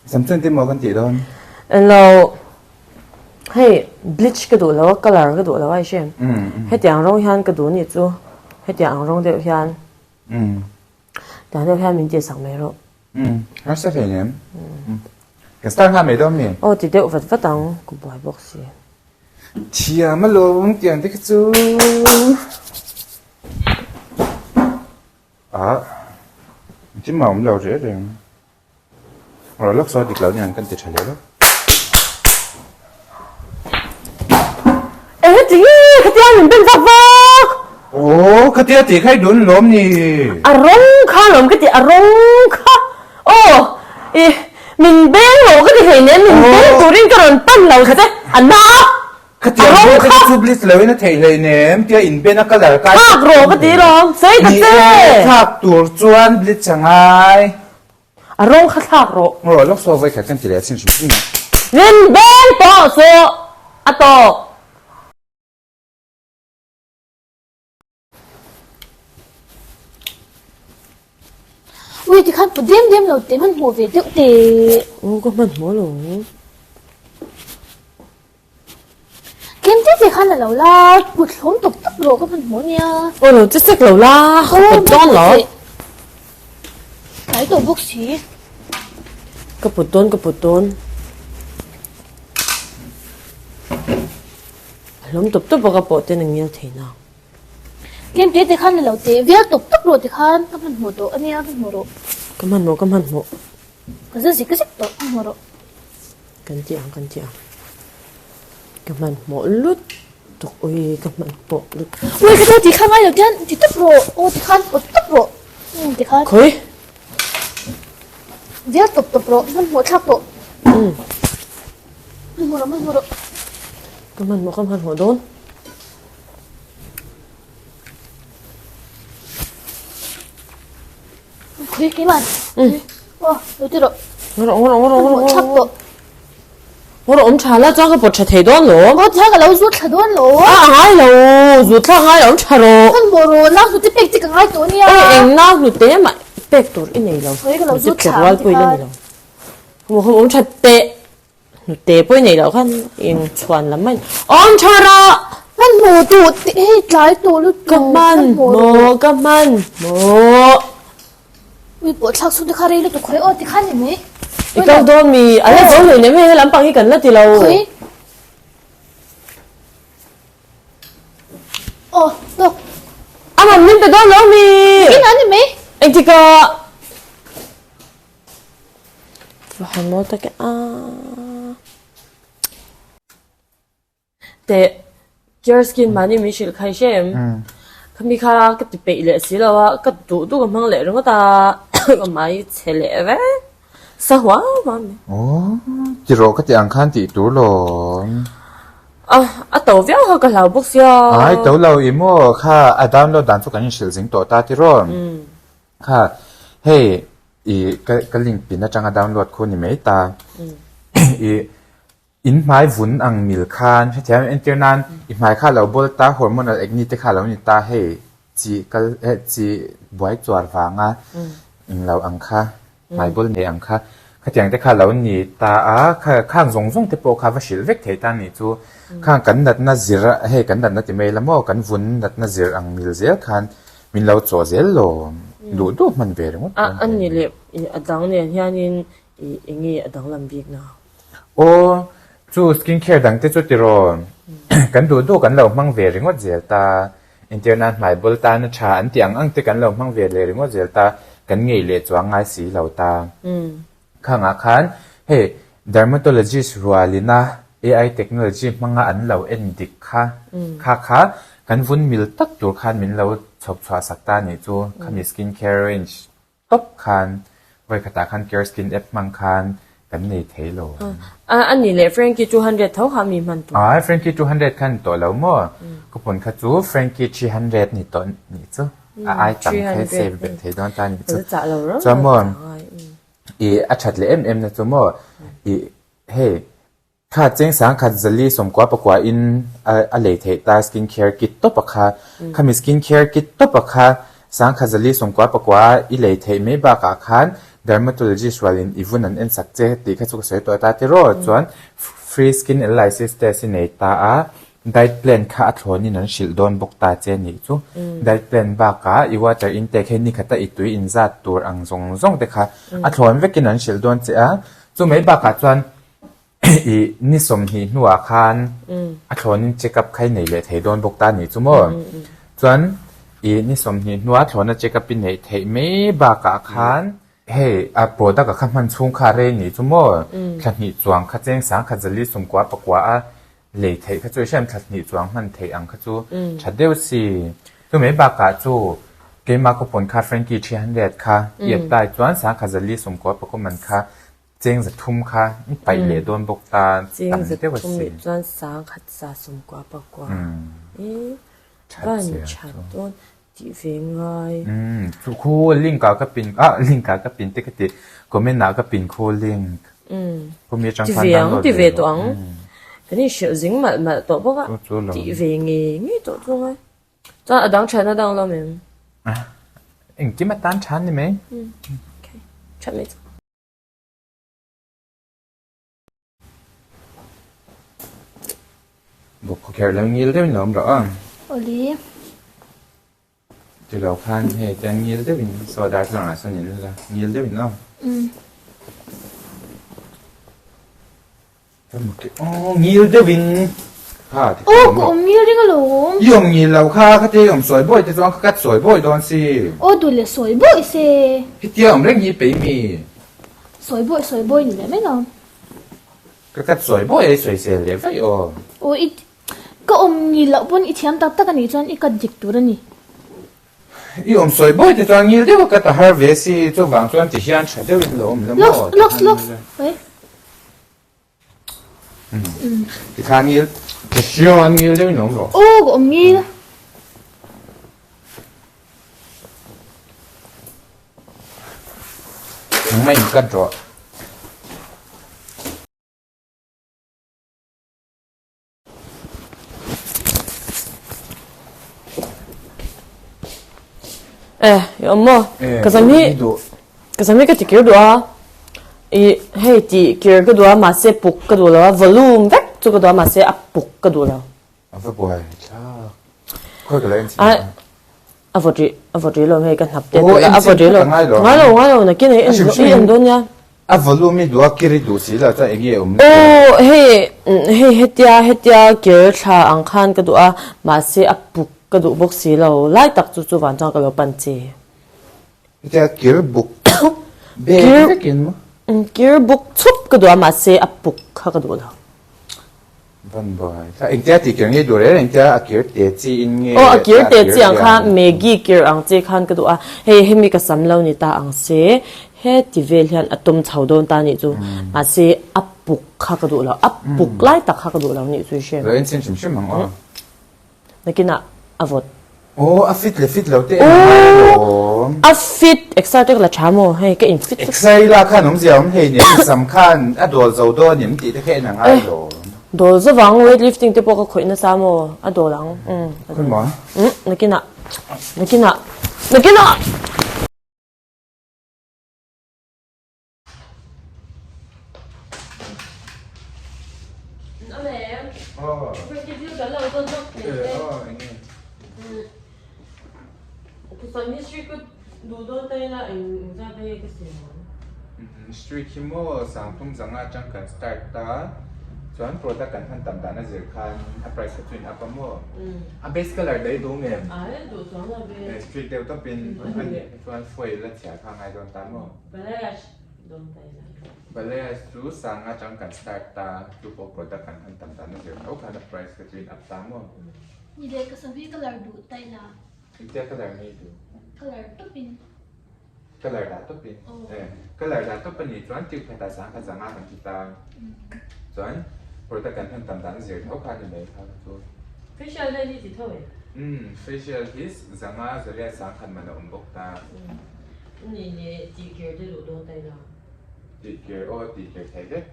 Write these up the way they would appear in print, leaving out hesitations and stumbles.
Sam chuan tin maw kan tih dawn? Englo, hei bleach ka duh lo a, colour ka duh lo a i hre em? Hetiang rawng hian ka duh nih chu, hetiang ang rawng deuh hian, tiang deuh hian min tihsak mai rawh. Harsa hle nem. Ka start nghal mai dawn mi? Aw ti deuh vat vat ang, ka buai bawk si. Thiam alawm tiang te kha chu. Ah, engtin mah awm lo reng reng. Rawh lawk saw dik lo niang kan ti tha leh lawk. Eng heti nge khatia min ben vak vak? Aw khatia tih kha i dun lawm ni. A rawng kha lawm ka ti a rawng kha aw i min beng rawh ka ti hlei nen min beng turin ka rawn pan lo che a na Khatia a rawng kha kha. Chu bleach lo in a theih hlei nem tia in ben a colour kai Thlak rawh ka ti lawm sawi ta che. Ni e thlak tur chuan bleach a ngai. A rawng kha thlak rawh. Rawh lawk saw vawi khat kan ti leh a chin hrim hrim a. Min beng tawh suh a tawk. Ui tikhan pu dem dem lo teh hmanhmawh ve deuh teh. Aw ka hmanhmawh lo. Tlem te te khan la lo la, kut hlawm tawp tawp rawh ka hmanhmawh nia. Aw lo che sek lo la, ka put dawn lo. Tlai tawh bawk si. Ka put dawn ka put dawn. A hlawm tawp tawp a ka pawh ten a ngil thei na. Tlem te te khan la lo teh vial tawp tawp rawh ti khan ka hmanhmawh tawh a nia hmanhmawh rawh. Ka hmanhmawh ka hmanhmawh. Ka za zik zik tawh hmanhmawh rawh. Kan ti ang kan ti ang. Ka hmanhmawh lut tuk ui ka hmanhmawh lut. Ui ka ti khan ngai lo tian ti tawp rawh aw ti khan awt tawp rawh umm ti khan. Khawi. Vial tawp tawp rawh hmanhmawh thlak tawh. Umm. Hmanhmawh rawh hmanhmawh rawh. Ka hmanhmawh ka hmanhmawh dawn. Khui keimah. Aw, lo ti rawh. Rawh rawh rawh rawh. Thlak tawh. Rawh awm tha la chuan ka pawt tha thei dawn lo. Aw tiang ka lo zut thla dawn lo. A ngai lo, zut thla ngai awm tha rawh. Kan maw rawh, nau hnute pek che ka ngai tawh nia. Oi eng nau hnute mah pek tur i nei lo. Oi ka lo zut thla rual pawh i la ni lo. Maw awm tha teh. Hnute pawh i nei loh khan eng chhuan lam mai awm tha rawh. Hman hmuh duh teh hei tlai tawh lutuk. Ka hman hmuh ka hman hmuh. Ui pawh thlak chhung te kha rei lutuk khawi aw ti khan ni mai. I kal dawn mi a la zo hlei nem hei he lampang hi kan la ti lo. Khawi. Aw tawk. A man min pe dawn lo mi. Kin an ni mai. Engtikah. Va han mawi tak e a. Teh Care Skin mahni min hrilh kha i hre em? Khami kha ka ti peih leh si lo a, ka duh duh ka hmang leh ringawt a, ka hmai chhe leh vek sa huau huau mai. Aw, ti rawh ka ti ang khan tih tur lawm. A, a to viau kha ka hlau bawk sia. Ai, to lo i maw kha a download dan chu kan inhrilh zing tawh ta tiraw? Kha hei i ka ka link pin atanga download khu ni mai ta i in hmai vun ang mil khan hetiang entir nan i hmai kha lo bawl ta hormonal acne te kha lo ni ta hei chi kal eh chi buai chuar vanga englo ang kha hmai bawl nei ang kha khatiang te kha lo ni ta a kha khang zawng zawng te pawh kha va hrilh vek thei ta nih chu khang kan natna zir a hei kan natna ti mai la maw kan vun natna zir ang mil zel khan Min lo chawh zel lo, duh duh hman ve ringawt A, a ni leh a dang nen hianin i eng nge a danglam bik na? Aw, chu skin care dang te chu tiraw, kan duh duh kan lo hmang ve ringawt zel ta, entir nan hmai bawl tana tha an tih ang ang te kan lo hmang ve leh ringawt zel ta, kan ngei leh chuang ngai si lo ta. Khangah khan hei dermatologist rualina AI technology hmanga an lo en dik kha kha kha kan vun mil tak tur khan min lo chhawp chhuah sak ta nih chu khami skin care range tawp khan vawi khatah khan care skin app hmang khan kan nei thei lo. A a nih leh Frankie 200 tho kha mi hman tur. Ai Frankie 200 khan ni tawh lo maw? Coupon kha chu Frankie 300 ni tawh nih chu a ai tam kha save belh thei dawn ta nih chu. Chuan maw I a that leh em em na chu maw i hei kha cheng sang khat zali sawmkua pakua in a a lei theih ta skin care kit tawp a kha khami skin care kit tawp a kha sang khat zali sawmkua pakua i lei theih mai bakah khan. Dermatologist rualin i vun an ensak che tih kha chu ka sawi tawh ta tiraw chuan free skin analysis test i nei ta a, diet plan kha a thlawnin an hrilh dawn bawk ta che nih chu. Diet plan bakah i water intake hei ni khata i tui inzat tur ang zawng zawng te kha a thlawn vekin an hrilh dawn che a, chu mai bakah chuan I ni 20 hnuah khan a thlawnin check up kha i nei leh thei dawn bawk ta nih chu maw? Chuan i ni 20 hnua thlawna check up i neih theih mai bakah khan hei a product a kha hman chhung kha a rei nih chu maw? Thla hnih chuang kha cheng sang khat zali sawmkua pakua a lei theih kha chu i hriat thla hnih chuang hman theih ang kha chu tha deuh si. Chu mai bakah chu keimah coupon kha Frankie 300 kha i apply chuan sangkhat zali sawmkua pakua man kha Cheng 300 kha i paih leh dawn bawk ta tam deuh a si. Cheng 300 nih chuan 10,000 za 90 pakua i van that dawn tih ve ngai. Chu khu link ah ka pin ah link ah ka pin te ka ti comment ah ka pin khu link. Khu mi atang khan download ve ve tawh ang. Kan in hrilh zing malh malh tawh bawk a tih ve ngei ngei tawh chu ngai. Chuan a dang than a dang lo em? Engkim atan than ni mai. Okay. Than mai chu. Bawk kher lo ngil deuhin lo awm rawh a. Awle. Ti lo khan hei te ngil deuhin saw darthlalang ah sawn in la ngil deuhin aw. Aw ngil deuhin kha ti kha. Aw ka awm ngil ring alawm. I awm ngil lo kha khatia i awm sawi bawi te chuan ka kat sawi bawi dawn si. Aw duh leh sawi bawi se. Hetia awm reng hi pei mi. Sawi bawi sawi bawi ni leh mai lo. Ka kat sawi bawi a i sawi sel leh vaih aw. Aw i ka awm ngil loh pawn i thiam tak tak a nih chuan i kat dik tur a ni. I awm sawi bawi te chuan ngil deuh a kat a har ve si chuvang chuan ti hian tha deuhin lo awm la maw. Lawks lawks lawks. Tikhan ngil Tikhian ngil deuhin awm rawh. Aw ka awm ngil. Nangmah in cut rawh. Eh, i awm maw? Ka zam hi ka zam hi ka ti kir duh a. I hei ti kir ka duh a mahse puk ka duh lo a volume vek chu ka duh a mahse a puk ka duh lo. A va buai thlak. Khawi ka lo en chhin ang. A vawt rih a vawt rih lo hei ka hnap te tur a a vawt rih lo. Ngai lo ngai lo ngai lo nakin hei en i en dawn nia. A volume i duh a kir i duh si lo chuan eng nge awm Aw hei hei hetia hetia kir thla ang khan ka duh a mahse a puk ka duh bawk si lo lai tak chu chuvan chuan ka lo pan che. Hetia kir buk chhup bek vekin maw? Kir buk chhup ka duh a mahse a puk kha ka duh lo. Van buai thla engtia tih kir nge duh reng reng tia a kir te chi in nge Aw a kir te chi ang kha Maggie kir ang che khan ka duh a hei hemi ka sam lo ni ta ang se heti vel hian a tum chho dawn ta nih chu mahse a puk kha ka duh lo a puk lai tak kha ka duh lo nih chu i hre Lo en chhin hrim hrim ang aw. Nakinah a vawt. Aw a fit leh fit lo te en ngai alawm. A fit exer te ka la tha maw hei ka in fit vek. Exer ila khan awmzia awm hlei nen i sam khan a dawl zo dawn em tih te kha en a ngai alawm. Dawl zo vang weight lifting te pawh ka khawih nasa maw a dawl ang. Khawi maw? Nakinah nakinah nakinah. Streak hi maw sangthum zanga atang kan start ta chuan product kan hman tam dan a zir khan a price kha chu in up a maw a base colour daih duh ngem streak deuh tawpin chuan foil a chhiar kha a ngai dawn ta maw. Balayash chu sang atang kan start ta, chu pawh product kan han tam dan a zir tho khan a price kha chu in up ta maw? Ni leh ka sam hi colour duh ta ila. Engtia colour nge i duh? Colour tawp in. Colour dah tawp in? Aw. Colour dah tawp a nih chuan tube khatah sang khat zanga kan ti ta. Chuan product kan han tam dan a zir tho khan ni mai kha chu. Facial vel hi ti tho em? Umm facial hi zanga zariat sang khat man a awm bawk ta. Ni leh tih kir te duh dawn ta ila. Tih kir aw tih kir thei vek.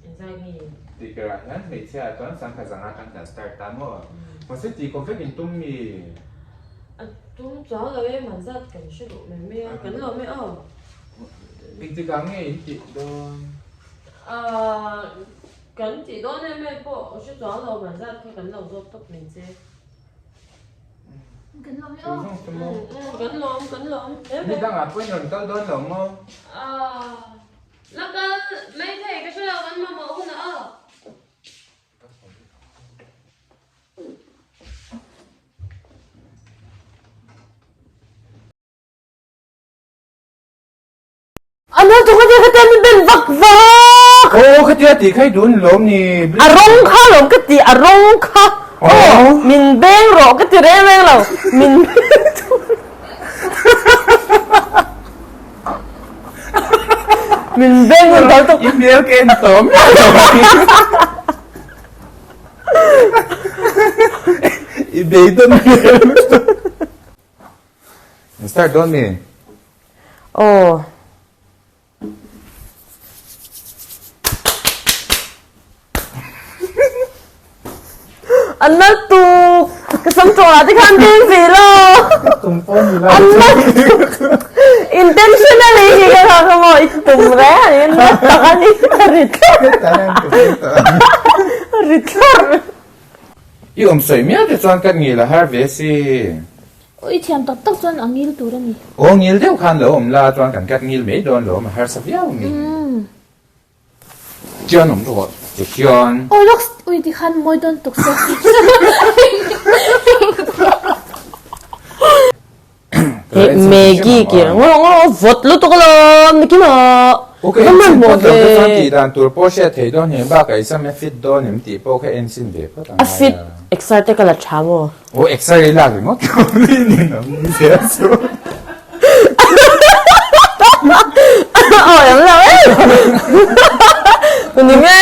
Engzai nge? Tih kir ah hian hmeichhia ah chuan sangkhat zanga atang kan start ta maw? Mahse tih kawp vek in tum mi? A tum chuang lo e manzat kan hre duh mai mai a kan lawm e aw. Engtikah nge in tih dawn? Ahh kan tih dawn em em pawh hre chuang lo man zat kha kan lo zawt tawp mai che. Kan lawm e aw. Kan lawm kan lawm. Ni dangah pawhin rawn kal dawn lo maw? Ahh la kal mai thei ka hre lo kan mamawh hunah aw. A nal tuk a tia ka tia mi ben vak vak. Aw ka tia tih kha i duh ni lawm ni. A rawng kha lawm ka ti a rawng kha. Aw min beng rawh ka ti reng reng lo min beng tur. Min beng hun dal tuk. I hmel ka en tawm miah lo mai. I beidawn hmel lutuk. Start dawn mi? Aw. An nal tuk. Ka sam tawh ah te khan ding ve lo. Tum pawh ni lo. An nal tuk. Intentionally hi ka kha ka maw i tum re ani nat tak ani ka ri thlawrh. Ri thlawrh. I awm sawi mial te chuan kan ngil a har ve si. Aw i thiam tak tak chuan a ngil tur a ni. Aw ngil deuh khan lo awm la chuan kan kat ngil mai dawn lo awm a harsa viau a ni. Chian awm rawh ti hian. Aw lawk ui ti khan mawi dawn tuk se. Maggie ki ngawr ngawr vawt lutuk alawm ni kima. Ok en sin phawt lo te chuan tih dan tur pawh hriat thei dawn hi bakah i sam a fit dawn em tih pawh kha en sin ve phawt ang A fit exer te ka la tha maw? Aw exer i lak ringawt lo ni nin ang ni zel chu. Awi ang lo e. Ni nge.